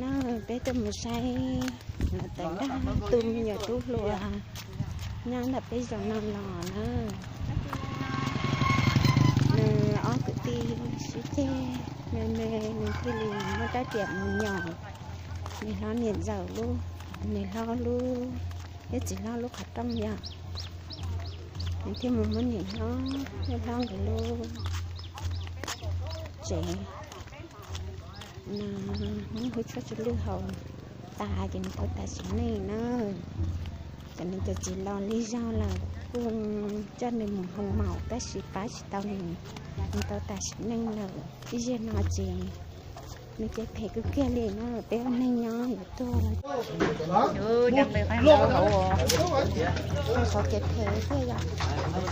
No peb tuaj mus saib lawv tawm nrog tu me nyuam tub hluas nyob ntawm peb zos no los na. Nws ob kwv tij sib ceg me me, nws thiaj li muaj rab riam mus nyom nws hlob niam ntxawm lub, nws hlob lub, thiab txiv hlob lub qhov rooj yom. Nws thiaj mus muab niam hlob, niam hlob nkawd lub tsev no, muab hwj tshuaj tsw lwj haus tas ces nws tau tas sim neej na. Ces nws cov txiv los lig zog lawm, kuj coj nws mus hoo maum tab sis pab tsis tau nws, nws tau tas sim neej lawm. Ib zaug no ces nws cev phem kawg kiag li no, peb ua neeg nyob yuav tuag. Qhov kev phem thiaj yog nyob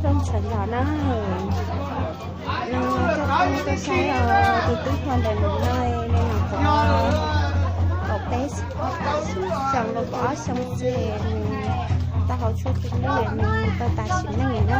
zoo sawv ntxov na. No coj peb tuaj saib os, tus tub hluas ntawm no, no kaum peb xyoo los kaum ob xyoo xwb, tau hauv tshuaj tus lwj nws tau tas sim neej na.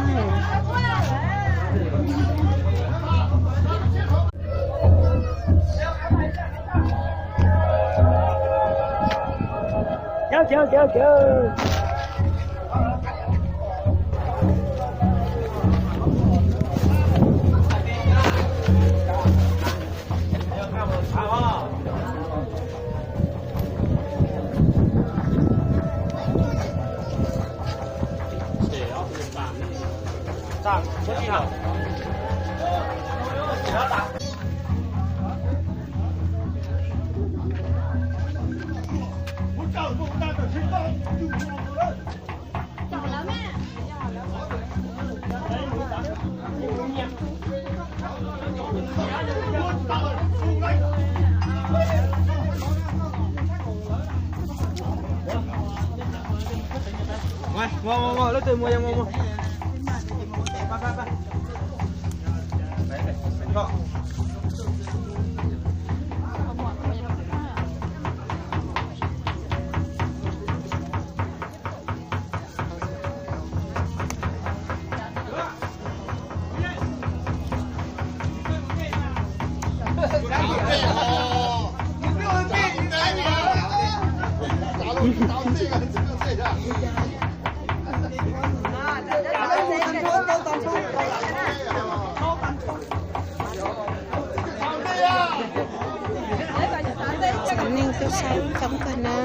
Cov neeg tuaj saib coob kawg na.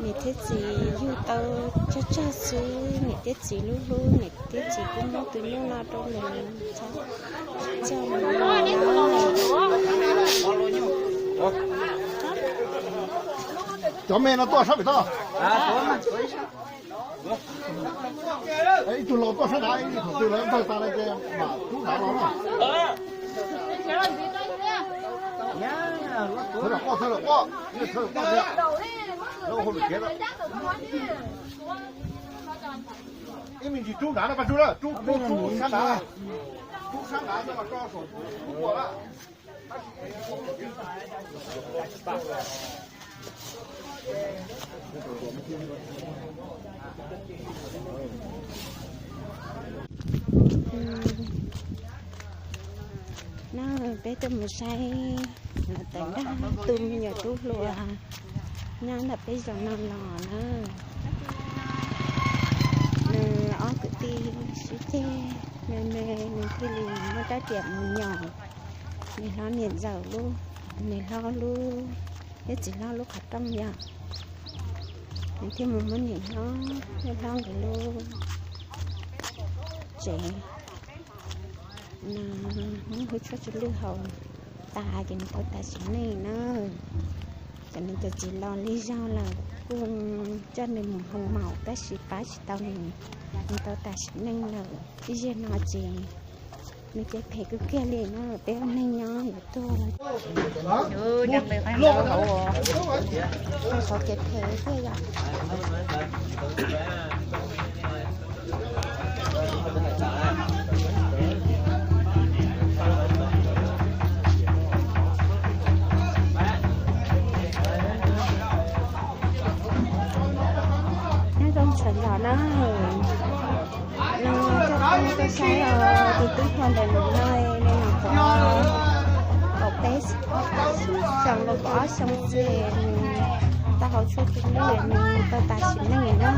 Niam thiab txiv yug tau tsawg tsawg xwb, niam thiab txiv hlub hlub, niam thiab txiv kuj muab tus nyuj no rau nws cog mus. Cov me no tuaj sab pem toj. Ib tug laus tuaj sab nrad, ib tug twg lawv ntawg tas lawm ces mam rub nrad los na. Txhob lawm quaj, txhob lawm quaj, txhob lawm quaj thiab. Lawv ua hauj lwm khiav lawm. Ib me ntsis rub nrad no, Paj Tsum na, rub, rub, rub sab nrad. No peb tuaj mus saib lawv tawm nrog tus me nyuam tub hluas nyob ntawm peb zos no los na. Nws ob kwv tij sib ceg me me, nws thiaj li muab rab riam mus nyom nws hlob niam ntxawm lub, nws hlob lub, thiab txiv hlob lub qhov rooj yom. Nws thiaj mus muab niam hlob, niam hlob nkawd lub tsev no, muab hwj tshuaj tsw lwj haus tas ces nws tau tas sim neej na. Ces nws cov txiv los lig zog lawm kuj coj nws mus hoo maum tab sis pab tsis tau nws, nws tau tas sim neej lawm. Ib zaug no ces nws cev phem kawg kiag li no, peb ua neeg nyob yuav tuag. Nws qhov kev phem tiag yom. Nyob zoo sawv daws na, no coj peb tuaj saib os, tus tub hluas ntawm no, nws nyuam qhuav kaum peb xyoo los kaum ob xyoo xwb, tau hau tshuaj tsw lwj, nws tau tas sim neej na.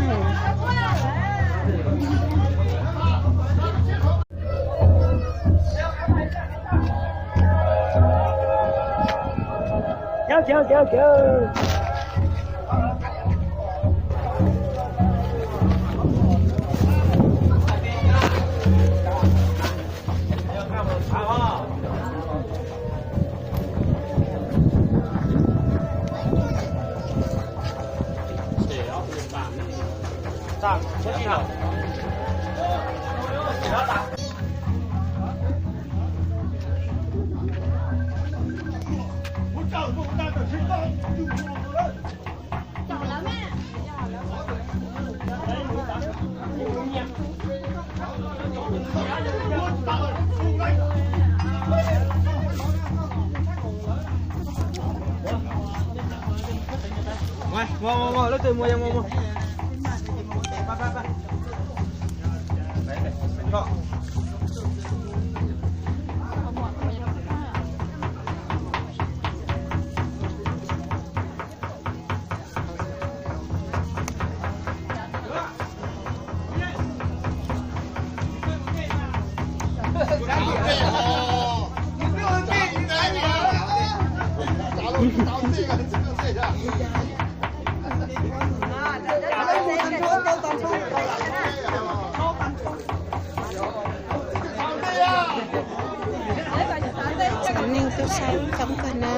Cov neeg tuaj saib coob kawg na.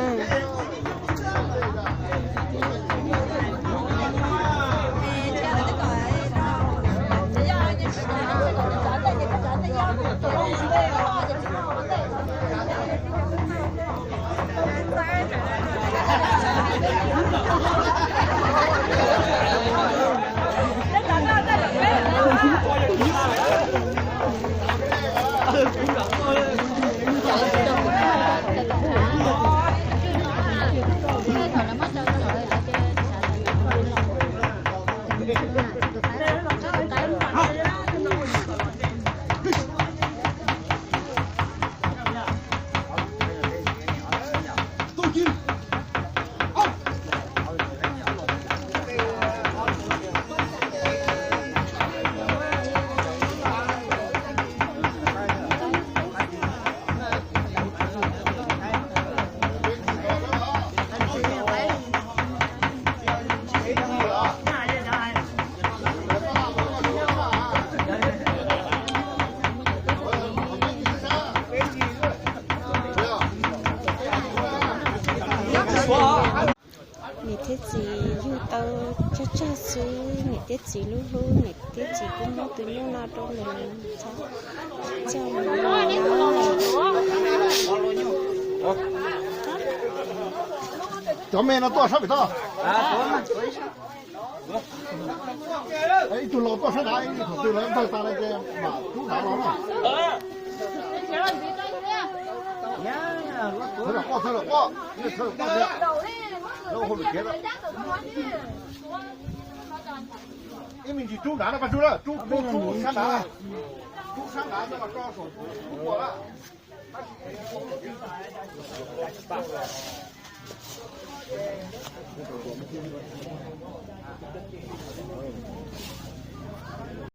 Niam thiab txiv yug tau tsawg tsawg xwb, niam thiab txiv lub hlub, niam thiab txiv kuj muab tus nyuj no rau nws txhob coj mus. Cov me no tuaj sab pem toj. Ib tug laus tuaj sab nrad, ib tug thaum twg lawv npawg tas lawm ces mam rub nrad los na. Thawb los quaj, thawb los quaj, thawb los quaj thiab. Lawv ua hauj lwm kev lawm. Ib me ntsis rub nrad no, Paj Tsug na, rub, rub, rub sab nrad, rub sab nrad coj los tso saum lub puas na.